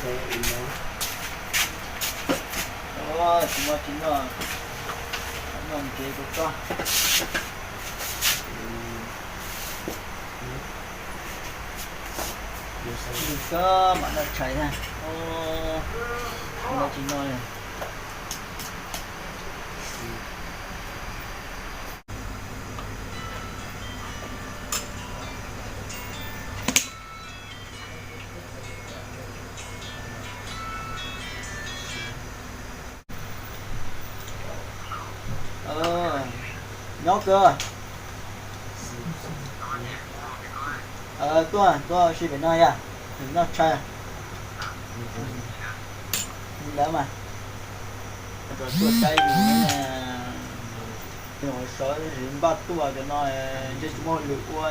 Tsis muaj tsis noj, noj ntsev kua txob. Nws koj mam noj tshais na. Tsis muaj tsis noj li. Nyob kawg. Tuaj, tuaj si pem no yom, noj tshais. Li ntawd mas, tuaj saib yus, sawv npaj tuaj cov no, ntshe tsis muaj hauj lwm ua,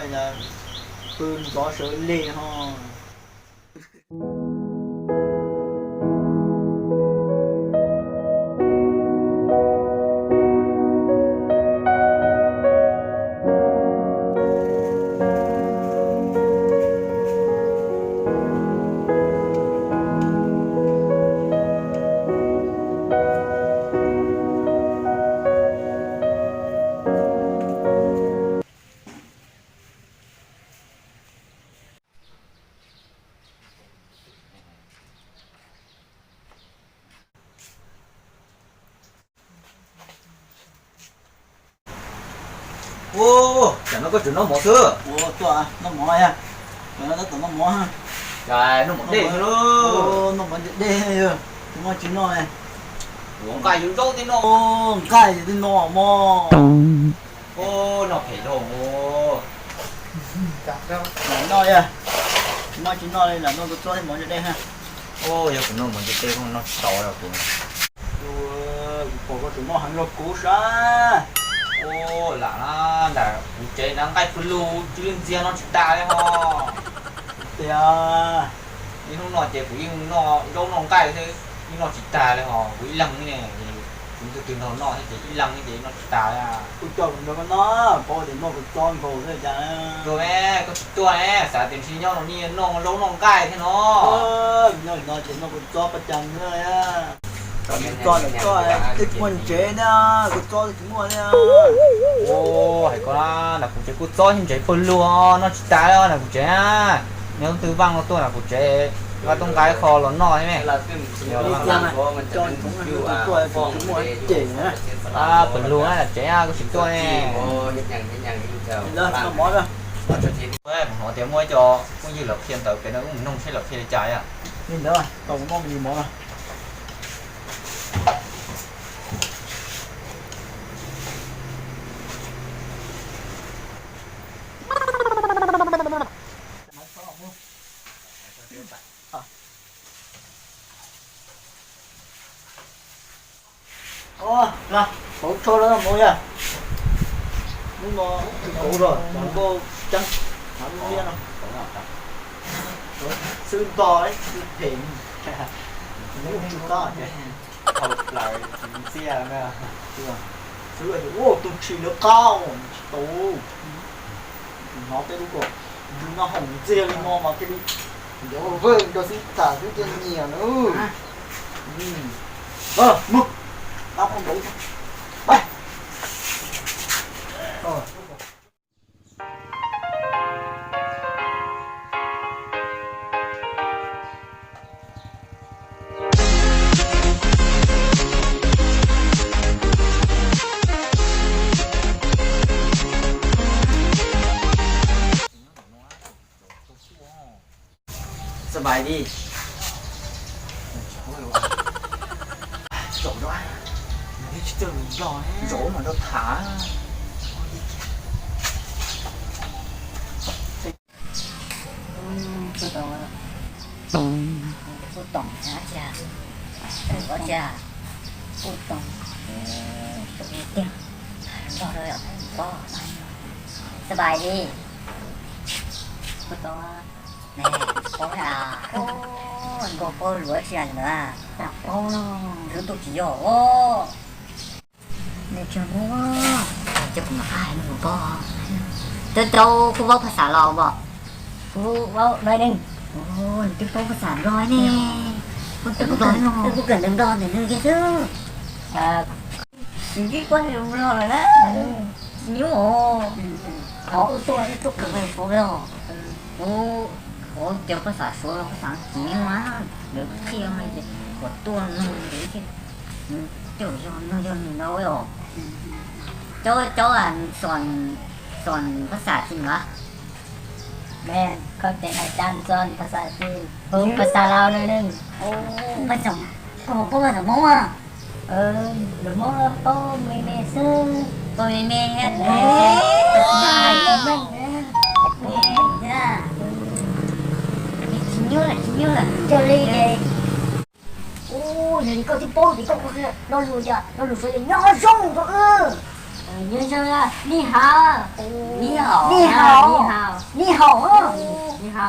pw ntxov sawv lig ho. Ua, tam no koj tseem noj mov xwb? Ua, tuaj noj mov, tam no tab tom noj mov. Noj mov dej xwb lauj. Noj mov dej dej, tsis muaj tsis noj. Ua, nqaij yus zaub thiab no. Nqaij yus thiab no mog. Ua, noj phem dhau. Noj, tsis muaj tsis noj li, lam noj kua txob thiab mov dej dej ha. Ua, yog kuv noj mov dej dej kuj noj tsis tau li kuv. Kuv pom koj tseem noj heev li kuv sab. Ua, lam na, ntawm kuv tsev na nqaij pw lug tsis ntxiag noj tsis tas li ho. Tias, ib hnub no ces kuv yeej noj zaub noj nqaij thiab, yeej noj tsis tag li ho, kuv ib leeg ne, kuv tus twg nrog noj thiab ces ib leeg ne ces noj tsis tas li. Kuv coj kuv nrog koj noj, paub tias noj kua txob nkaus xwb cas. Tuaj ne, koj tsis tuaj ne, xav tias ntshe nyob no nej noj zaub noj nqaij thiab no. Noj no ces noj kua txob paj cas na. Kua txob ntawm koj twb tsis muaj ntsev na, kua txob twb tsis muaj na. Ua, hais koj na, kuv tsev kua txob thiab ntsev pawg lug noj tsis tas li na kuv tsev na. Nyob twb vaj no tuaj na kuv tsev, vaj tub nqaib qho los noj thiab ne. Pawg lug na tsev koj tsis tuaj ne. Kuv hnov tias muaj ib co phooj ywg los qhia ntawv pem no, wb mus noog seb lawv qhia li cas. Li ntawd tau kuv noj me ntsis mov na. Pauv tsho lawm mus yog. Hnub no kauv los cov nkauj ceeb, hnav lub liab no. Xwb ntog xwb phem, mus tsis tau ces thau plaws tsis ntxiag na. Xwb ua tus tshis lawv qab tsis tau. Hnov peb lub ko, tus no haum ntxiag li no mas thiaj li ncav vawj nrog xib tham xwb thiaj nyiam na. Mus, qab phooj ntawd, pab. Xab pais di. Zaum no, tsis txawj lus nplog, zaum mas nrog tham. Xab pais di. Paub a, nkauj paub lus tsis yog ntawd, paub no, lub ntuj tsis yog os. Nws tsis muaj, ces kuv mam hais nws paub. Rau rau kuv paub phas xas los pom, kuv paub lais neej, nws twb paub phas xas nrog ne. Kuv kawm ntawv Nplog ntawm nws kiag xwb. Tsis ntsib kuab li Nplog lawm na. Tsis nyuaj os. Qhov tuaj tuaj kawm Suav os. Ub, qhov cov phaj xas Suav los phaj xas Kiv mas lawv qhia mas ces qhov tuaj nug ntawd thiaj, coj yog nug yog nws ntawd os. Cov, cov, xos, xos phaj xas Kiv mas. Koj ces hais cas xos phaj xas Kiv, phaj xas Lauj na. Paub, paub phaj xas Hmoob a? Lus Hmoob paub me me xwb. Paub me me. Tsis nyuaj lawm, tsis nyuaj lawm. Ua li ces, ua, yog li koj twb paub ces koj kuj qhia lo lus tias lo lus Suav tias nyob zoo rau wb. Nyob zoo, ni hao. Ni hao. Ni hao. Ni hao.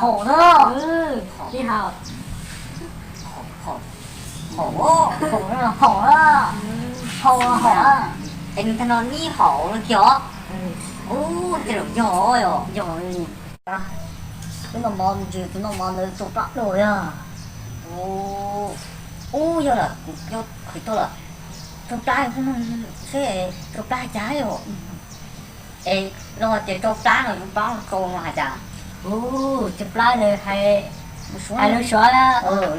Hao na. Ni hao. Hao, hao, hao, hao. Es nws tag no ni hao no kiag os. Ub, tej zaum yog os. Yog. Ub, noj mov ntsis, tus noj mov ntawd tsau plab dua yog. Ub, yog lawm, kuv qhwv tuaj lawm. Tsau plab, seb tsau plab cas yom. Es los tias tsau plab no yus paub tsau no hais cas? Ub, tsau plab ntawd hais lus Suav,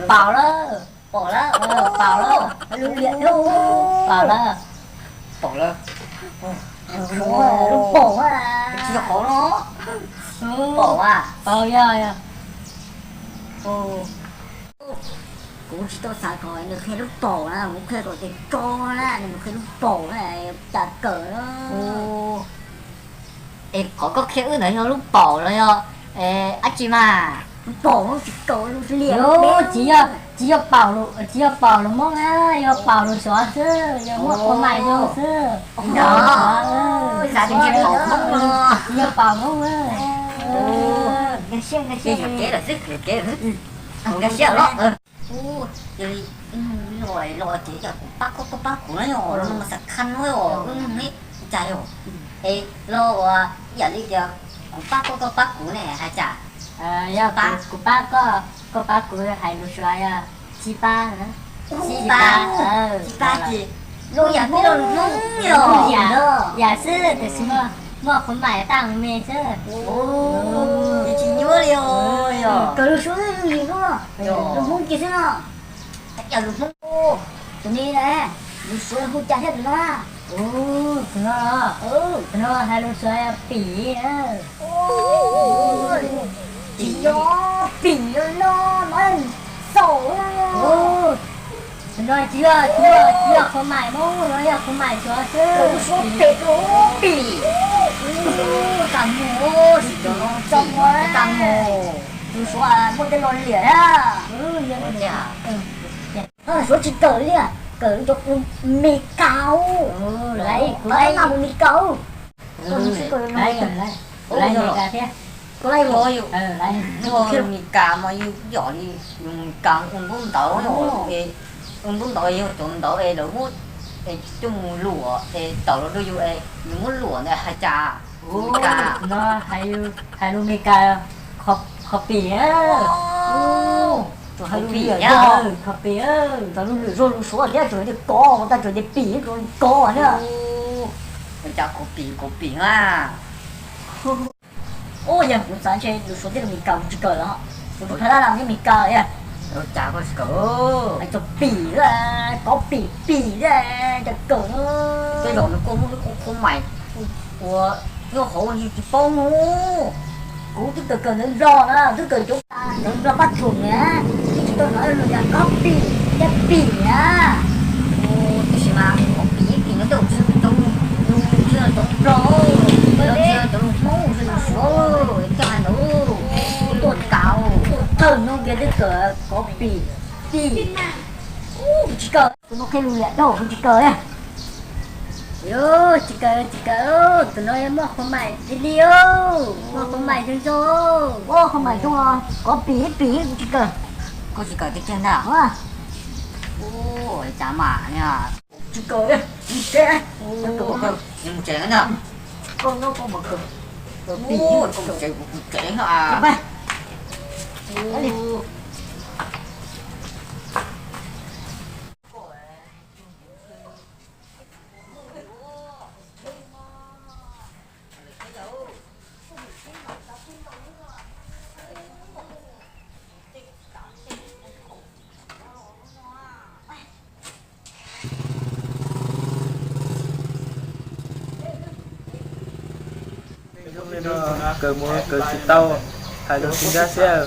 paum lawm. Paum lawm, paum lawm, lub liam lub paum lawm. Paum lawm. Lub paum a. Tsis yog hauv no. Paum a. Paum yog, yog. Kuv tsis tau xav kom nws qhia lub paum na, kuv qhia kom tias tsau na, nws qhia lub paum na, cas kawm na. Es qhov koj qhia wb ntawd yog lub paum los yog dab tsi mas? Lub paum tsis kawm lub liam. Tsis yog, tsis yog paum, tsis yog paum lus Hmoob na, yog paum lus Suav xwb, yog muaj qhuav mais zoo xwb. Xav tias ntshe paum Hmoob no. Tsis yog paum Hmoob. Nkag siab, nkag siab. Yuam kev lawm xwb, yuam kev lawm xwb. Nkag siab los. Ub, yog li, los, los ces yog kuv pab koj, koj pab kuv na yom, los no mas xam khaj no yom, wb nug neb cas yom. Es los uas yam li tias kuv pab koj, koj pab kuv ne hais cas? Yog kuv pab koj, koj pab kuv hais lus Suav yog sib pab. Sib pab, sib pab ces los yam peb los lus Hmoob yom. Yam xwb tiam sis muaj qhuav mais tag me xwb. Ces tsis nyuaj li os. Kawm lus Suav lus Hmoob kiag xwb no. Cas lus Hmoob, tus ni na, lus Suav hu cas thiab tus no? Tus no, tus no hais lus Suav pim. Tsis yog pim no, no xaum. Tus no tsis yog, tsis yog, tsis yog qhuav mais Hmoob, no yog qhuav mais Suav xwb. Lus Suav pem rau pim. Txaj muag, tsis cov no txaj muag, txaj muag. Lus Suav muaj tej lo liam na. Suav tsis kawm li, kawm cov Meskas. Laiv, kuv laiv Meskas. Koj laiv Meskas thiab. Koj laiv los yus, yus Meskas mas yus yom li yus Meskas ua npub ntawv, ua npub ntawv yog cov ntawv es lawv muab es coj mus luam es tawm los rau yus es yus muab luam ntawd hais cas? Meskas no hais lus Meskas, copy. Copy, cov lus lwm zog lus Suav thiab tsuas tias kov, tag tsuas tias pim, kov thiab. Ua cas copy, copy na. Ub, yog kuv xav ntshe lus Suav thiab lus Meskas kuv tsis kawm los, kuv tsis pab dab los nyob Meskas lawm. Ua cas koj tsis kawm? Hais txog pim, kov pim pim, cas kawm. Tej zaum nws koj muaj ib qho qhuav mais ua nyob hauv tsis paub no. Kuv twb kawm kawm ntawv Nplog na, twb kawm cov ntawv Nplog pab thum na, twb tsis tau hnov lus tias kov pim thiab pim na. Tiam sis mas kov pim thiab pim no tej zaum tsis yog cov lus, tsis yog cov Nplog, tsis yog cov lus Hmoob, tsis yog lus Suav, coj hais ntawd tuaj kaus. Thawj hnub kiag twb kawm kov pim pim. Kuv tsis kawm, tus no qhia lus liam rau kuv tsis kawm. Tsis kawm, tsis kawm, tus no muaj qhuav mais li li, muaj qhuav mais zoo zoo. Muaj qhuav mais zoo, kov pim pim kuv tsis kawm. Koj tsis kawm tiag tiag ntag. Ua cas mas tsis kawm, tsis kawm. Mus tsev na. Koj nyob koj mus kawm. Koj mus tsev, kuv mus tsev na. Ua li. Kawg mus kawg tsis tau, hais lus tsis nkag siab.